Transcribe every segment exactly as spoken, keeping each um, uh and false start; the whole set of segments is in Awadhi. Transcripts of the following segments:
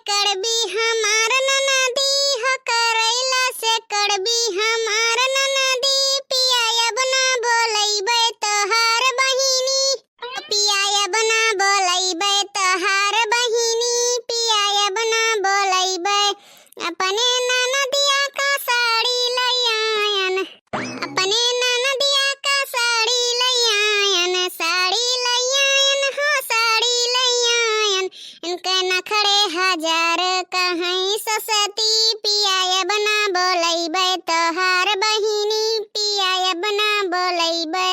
कड़बी हमार ननदी हो, करैला से कड़बी हमार ननदी, पिया अब ना बोलैबै तोहार बहिनी। पिया अब ना बोलैबै तोहार बहिनी, पिया अब ना बोलैबै। अपने ननदिया का साड़ी लैयायन, अपने ननदिया का साड़ी लैयायन, साड़ी लैयायन हो, साड़ी लैयायन। इनके नखड़े हजार कहैं ससती, पिया अब ना बोलैबै तोहार बहिनी, पिया अब ना बोलैबै।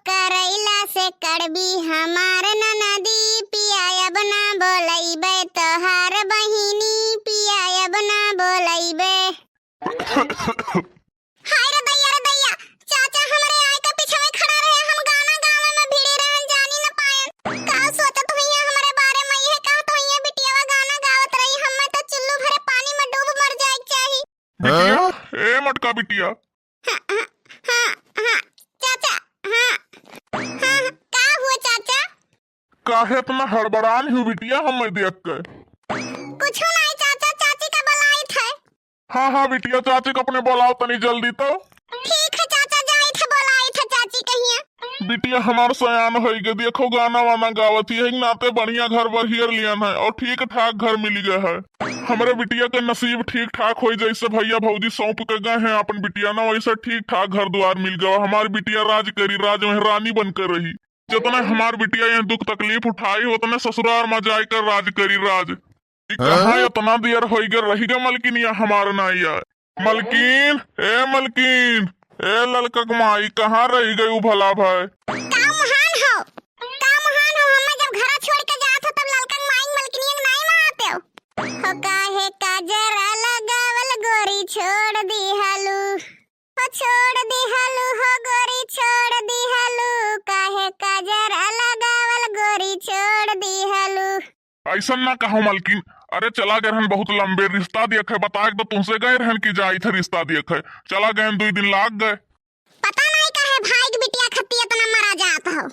करैला से कड़बी हमार ननदी, पिया अब ना बोलैबै तोहार बहिनी, पिया अब ना बोलैबै। हाय रे दैया, रे दैया, चाचा हमरे आए के पीछे में खड़ा रहे, हम गाना गावे में भिड़े रहन, जानी न पायन। का सोचत हुइया हमरे बारे में, ये कहत हुइया बिटियावा गाना गावत रही, हमें तो चुल्लू भरे पानी में डूब मर जाए के चाही। बिटिया, हाँ? ए मोटका बिटिया, हाँ, हाँ, हाँ, हाँ, चाचा, हाँ। हाँ, हाँ, का हुआ चाचा? काहे इतना हड़बड़ान हू बिटिया, हमें देख के? कुछो नाई चाचा, चाची का बुलाइत है। हाँ, हाँ बिटिया, चाची का अपने बुलाओ तनी जल्दी तो। ठीक है चाचा, जाइत है, बुलाइत है चाची कहिया। बिटिया हमार सयान होइगे, देखो गाना वाना गावत ही है, नाते बढ़िया घर बहियर लियन है और ठीक ठाक घर मिल गए है। हमरे बिटिया के नसीब ठीक ठाक होई, जैसे भैया भौजी सौंप के गए हैं अपन बिटिया ना, वैसे ठीक ठाक घर द्वार मिल गवा। हमार बिटिया राज करी, राज में रानी बन के रही। जितना हमार बिटिया ये दुख तकलीफ उठाई, उतने ससुराल में जाए कर राज करी, राज। ई कहाँ हाँ? इतना देर होई गए, रही गए मलकिनिया हमार नाई आए। मलकिन, ए मलकिन, ए ललकक माई, कहाँ रही गई उ भला भाई? का महान हो, का महान हो, हमें जब घरा छोड़ के जात हो तब ललकक माई मलकिनिया के नाई में आते हो। हो काहे काजरा लगावल गोरी छोड़ दिहलू, हो छोड़ दिहलू, हो गोरी छोड़ दिहलू, काहे काजरा लगावल गोरी छोड़ दिहलू। ऐसन ना कहो मलकिन, अरे चला गए रहन बहुत लंबे रिश्ता देखे, बताए के तो तुमसे गए रहन कि जाइत है रिश्ता देखे, चला गए दुई दिन लाग गए। पता नहीं काहे भाई के बिटिया खत्ती इतना मरा जात हो।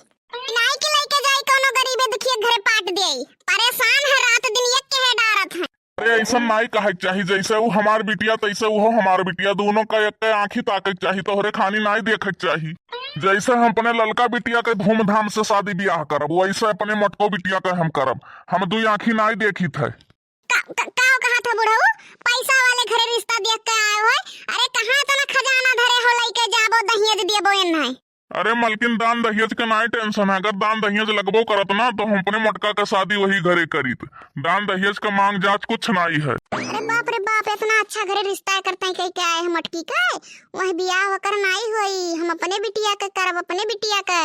नाई के लेके जाई कोनो गरीबे दुखिया घरे पाट देई। परेशान है रात दिन एक के है डारत है। अरे ऐसन नाई कहे के चाही, जैसे उ हमार बिटिया तैसे उहो हमार बिटिया, दोनों का एक के आँखी ताके के चाही, तोहरे खानी नाई देखे के चाही। जैसे हम अपने ललका बिटिया के धूमधाम से शादी ब्याह करब, वैसे अपने मोटको बिटिया के हम करब। हम दुई आँखी नाई देखित है। का, का, का कहत है बुढ़ऊ? पैसा वाले घरे रिश्ता देख के आए हो? अरे कहाँ इतना खजाना धरे हो, लइके जाबो दहेज देबो एन्हे। अरे मलकिन, दान दहेज के नाई tension है, अगर दान दहेज लगबो करत ना तो हम अपने मोटका के शादी वही घरे करीत। दान दहेज के मांग जांच कुछ नाई है। अरे बाप रे बाप, इतना अच्छा घरे रिश्ता करते कह के आए हम मोटकी के, वही बियाह ओकर नाई होई, हम अपने बिटिया के करब, अपने बिटिया के।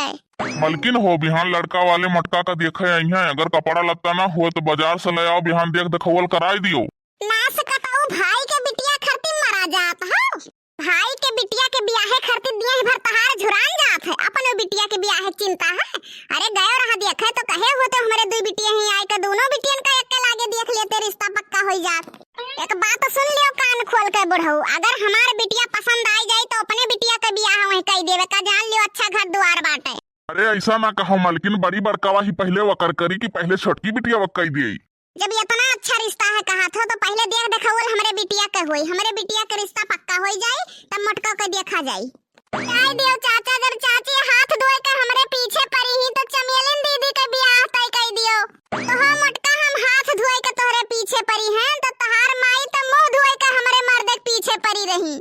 मलकिन हो, बिहान लड़का वाले मोटका का देखे अइहें, अगर कपड़ा लत्ता ना हो तो बाजार से ले आओ, बिहान देख देखावल कराई दियो। नास कटाऊ भाई के बिटिया खरती मरा जात हो। भाई के बिटिया के बियाहे खरती दिए भर तहार झुरान जात है, अपनो बिटिया के बियाहे चिंता है। अरे गयो रहा देखे तो कहे होते हमरे दुई बिटिया ही आए के दोनों बिटियन का एक के लागे देख लेते, रिश्ता पक्का होई जात। एक बात सुन लियो कान खोल के बुढ़ऊ, अगर हमार बिटिया पसंद आई जाई तो अपने बिटिया के बियाह वहीं कई देवे का, जान लियो अच्छा घर दुआर बाटे। अरे ऐसा ना कहो मलकिन, बड़ी बड़का वाही पहले वकर करी कि पहले छोटकी बिटिया वक कई दिए। जब इतना अच्छा रिश्ता है कहा थो तो पहले देख देखावल हमरे बिटिया के होई, हमरे बिटिया के रिश्ता पक्का होई जाई तब मोटका के देखा जाई। कह दियो चाचा, अगर चाची हाथ धोए के हमरे पीछे पड़ी ही तो चमेलिन दीदी के बियाह तय कह दियो। तो हो मोटका, हम हाथ धोए के तोहरे पीछे पड़ी हैं तो तहार माई तो मुंह धोए के हमरे मर्दे के पीछे पड़ी रही।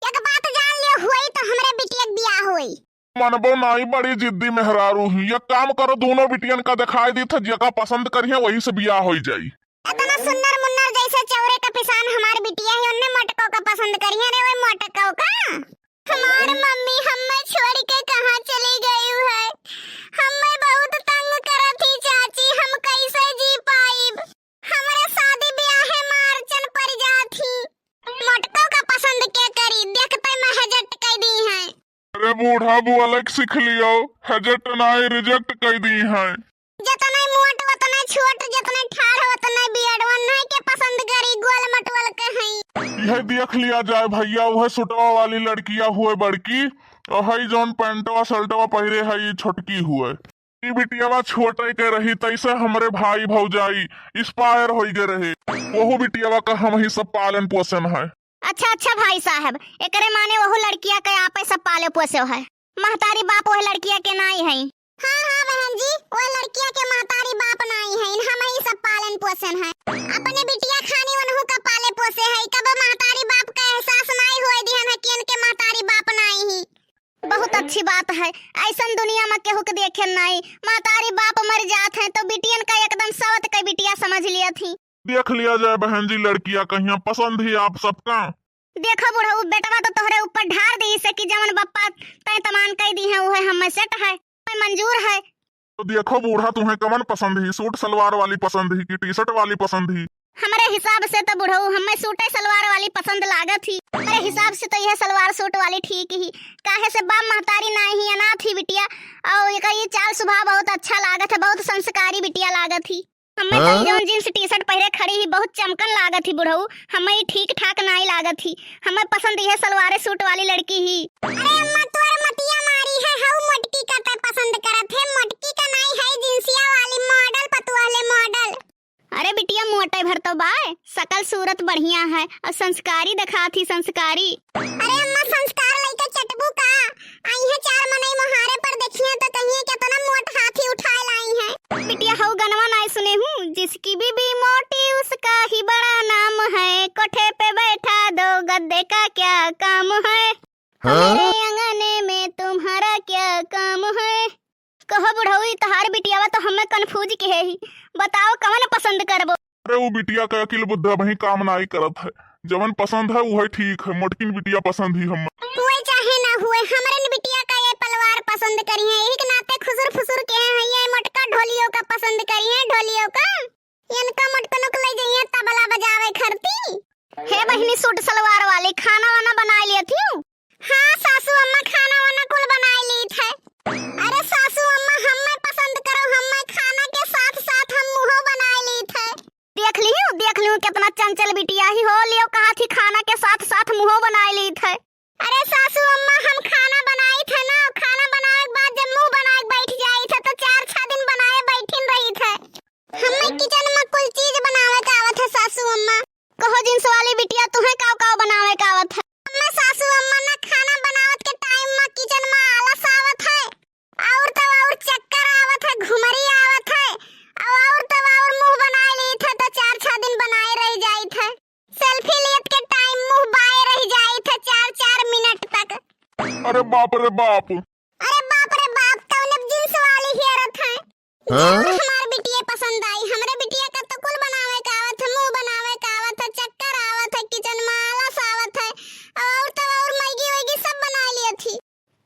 एक बात जान लियो, होई तो हमरे बिटिया के बियाह होई। मनबो नाई, बड़ी जिद्दी मेहरारू ही। एक काम करो, दोनों बिटियन का दिखाई दी था, जेका पसंद करिए वही से बियाह होई जाई। इतना सुन्नर मुन्नर जैसे चौरे का पिसान हमार बिटिया है, उन्ने मोटको का पसंद करिए रे, वही मोटको का। हमार मम्मी हमें छोड़ के कहाँ चली गई है? हमें बहुत तंग करत ही चाची, हम कैसे जी पाइब? हमारे शादी ब्याह है मार्चन पर जात ही। मोटको का पसंद के करी, देखते में हेजट कह दी है। अरे बूढ़ा बुआ लग सीख लियो, हेजट नाई reject कह दी है। जतने मोट वतने छोट, जतने ठाढ़ वतने बियड, वन्हे के पसंद करी, गोल मटवल के हई। यह देख लिया जाए भैया, वह सुटवा वाली लड़किया हुए बड़की, और हई जौन पैंटवा शर्टवा पहिरे है, ये छोटकी हुए। ई बिटियावा छोटे के रही, तैसे हमरे भाई भौजाई expire होइ गए रहे। वहू बिटियावा का हमही सब पालन पोषण है। अच्छा, अच्छा भाई साहब, एकरे माने वहू लड़किया के आपे सब पाले पोसे है, महतारी बाप वह लड़किया के नाई है। हाँ, हाँ बहन जी, वह लड़किया के महतारी बाप नाई है, हमही सब पालन पोषण है। अपने बिटिया खानी उनहू का पाले पोसे है, कब महतारी बाप का एहसास नाई होए दिहन है कि इनके महतारी बाप नाई ही। बहुत अच्छी बात है, ऐसन दुनिया में केहू के देखे नाई। महतारी बाप मर जात है तो बिटियन का एकदम सवत के बिटिया समझ लिया थी। देख लिया जाए बहन जी, लड़किया कहिया पसंद ही आप सबका। देखो बुढ़ऊ, बेटवा तो तोहरे ऊपर ढार दी से कि जवन बप्पा तय तमान कई दी है, उहे हमें set है, हमें मंजूर है। तो देखो बूढ़ा, तुम्हें कवन पसंद ही, सूट सलवार वाली पसंद ही कि टी शर्ट वाली पसंद ही? हमरे हिसाब से तो बुढ़ऊ हमें सूटे सलवार वाली पसंद लागत ही। हमरे हिसाब से तो यह सलवार सूट वाली ठीक ही, काहे से बाप महतारी ना ही, अनाथ ही बिटिया, और एकर ये चाल स्वभाव बहुत अच्छा लागत है, बहुत संस्कारी बिटिया लागत ही। हमें हाँ? तो ई जौन जींस टी शर्ट पहिरे खड़ी ही, बहुत चमकन लागत ही बुढ़ऊ, हमें ई ठीक ठाक नाई लागत ही। हमें पसंद यह सलवारे सूट वाली लड़की ही। अरे अम्मा, तोर मतिया मारी है, हऊ मोटकी का ते पसंद करत है, मोटकी का नाई है, जींसिया वाली मॉडल पतुआ ले मॉडल। अरे बिटिया, मोटे भर तो बाय, सकल सूरत बढ़िया है और संस्कारी देखात ही, संस्कारी। अरे अम्मा, संस्कार लइके चटबू का? अइहे चार मनई मोहारे पर देखिहे त कहिहे केतना मोट हाथी उठाए लाई है। बिटिया, हऊ गनवा नाय सुने हूँ, जिसकी बीबी मोटी उसका ही बड़ा नाम है, कोठे पे बैठा दो गद्दे का क्या काम है, हाँ? मेरे अंगने में तुम्हारा क्या काम है। कहो बुढ़ऊ, ई तहार बिटियावा तो हमें confuse किहे ही, बताओ कवन पसंद करबो? अरे उ बिटिया का अकिल बुद्धि अबहीं काम नाई करत है, जवन पसंद है उहे ठीक है, मोटकिन बिटिया पसंद ही हमें। हुए चाहे ना हुए, हमरे न बिटिया का ये पलवार पसंद करिहे, यही के नाते खुसुर फुसुर किहे हैं, ये मोटका ढोलियो का पसंद करिहे, ढोलियो का। इनका मोटकनो के ले जइहे तबला बजावे खरती। हे बहिनी सूट सलवार वाली, खाना वाना बनाए लियत हूँ? हाँ सासू अम्मा, खाना वाना कुल बनाए लीत है। अरे सासू अम्मा, हम्मे पसंद करो, हम्मे खाना के साथ साथ हम मुँहो बनाए लीत है। देख लिहू, देख लिहू, केतना चंचल बिटिया ही हो, लियो कहा थी खाना के साथ साथ मुँहो बनाए लीत है। अरे सासू अम्मा, हम खाना बनाइत है ना, खाना बनावे के बाद जब मुँह बनाए के बैठ जाइत है तो चार छह दिन बनाए बैठिन रहित है। हम्मे kitchen में कुल चीज बनावे के आवत है सासू अम्मा। कहो जींस वाली बिटिया, तुहे काव काव बनावे के आवत है? हम्मे सासू अम्मा ना खाना बनावत के time में kitchen में आलस आवत है, और तो और चक्कर आवत है, घुमरी आवत है, और तो और मुँह बनाए लीत है तो चार छह दिन बनाए रह जाइत है। Selfie लेत के time मुँह बाए रह जाइत है चार चार मिनट तक। अरे बाप रे बाप। अरे बाप रे बाप, तौने जींस वाली हेरत है। हाँ? हमार बिटिया पसंद आई, हमरे बिटिया का तो कुल बनावे का आवत है, मुँह बनावे का आवत है, चक्कर आवत है, kitchen में आलस आवत है, और तो और मैगी वैगी सब बना लिए थी।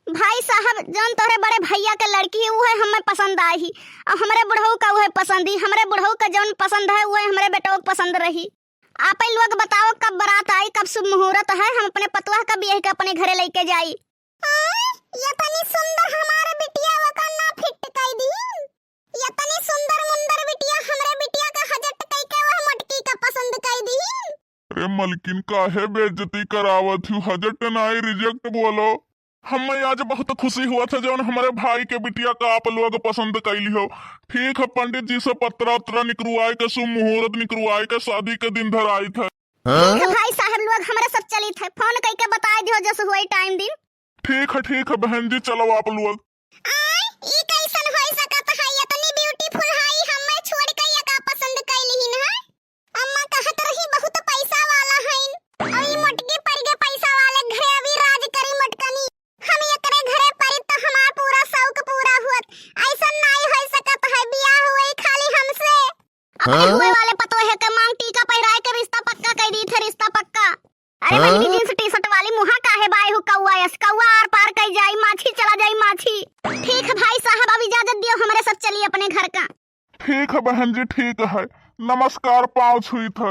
भाई साहब, जौन तोहरे बड़े भैया के लड़की है, उहे हमें पसंद आई ही, और हमरे बुढ़ऊ का उहे पसंद ही, हमरे बुढ़ऊ का जौन पसंद है, उहे हमरे बेटऊ के पसंद रही। आप ही लोग बताओ, कब बारात आई, कब शुभ मुहूर्त है, हम अपने पतोह का बियाह के अपने घरे लेके जाई। आय, ये तनी सुंदर हमारे बिटिया वका ना fit कई दी। ये तनी सुंदर मुंदर बिटिया हमरे बिटिया का हजट कई के वह मोटकी का पसंद कई दी। अरे मलकिन, काहे बेइज्जती करावत हूँ? हजट नाई, reject बोलो। हमें आज बहुत खुशी हुआ था जौन हमारे भाई के बिटिया का आप लोग पसंद कैली हो। ठीक है, पंडित जी से पत्रा उत्रा निकरवाए के, शुभ मुहूर्त निकरवाए के, शादी के दिन धराई था। हाँ? ठीक है भाई साहब लोग, हमरा सब चलित है, phone कई के बताए दियो जस हुए time दिन। ठीक है, ठीक है बहन जी, चलो आप लोग। आय, ई कैसन होई सकत है? इतनी beautiful है, हमें छोड़ के ये का पसंद कैली ही ना? अम्मा कहत रही बहुत पैसा वाला हईन, और ई मोटकी परिगे पैसा वाले घरे अभी राज करी मोटकनी। हम एकरे घरे परी तो हमार पूरा शौक पूरा हुअत। ऐसन नाई होई सकत है, बियाह हुई खाली हमसे। अपने हाँ? हुए वाले पतोहे के मांग टीका पहिराए के रिश्ता पक्का कई दी थे, रिश्ता पक्का। अरे हाँ? बहिनी, जींस टी शर्ट वाली मुहा काहे बाए हु कौआ यस? कौआ आर पार कई जाई, माछी चला जाई, माछी। ठीक है भाई साहब, अब इजाजत दियो, हमरे सब चली अपने घर का। ठीक है बहन जी, ठीक है, नमस्कार, पाँव छुई थे।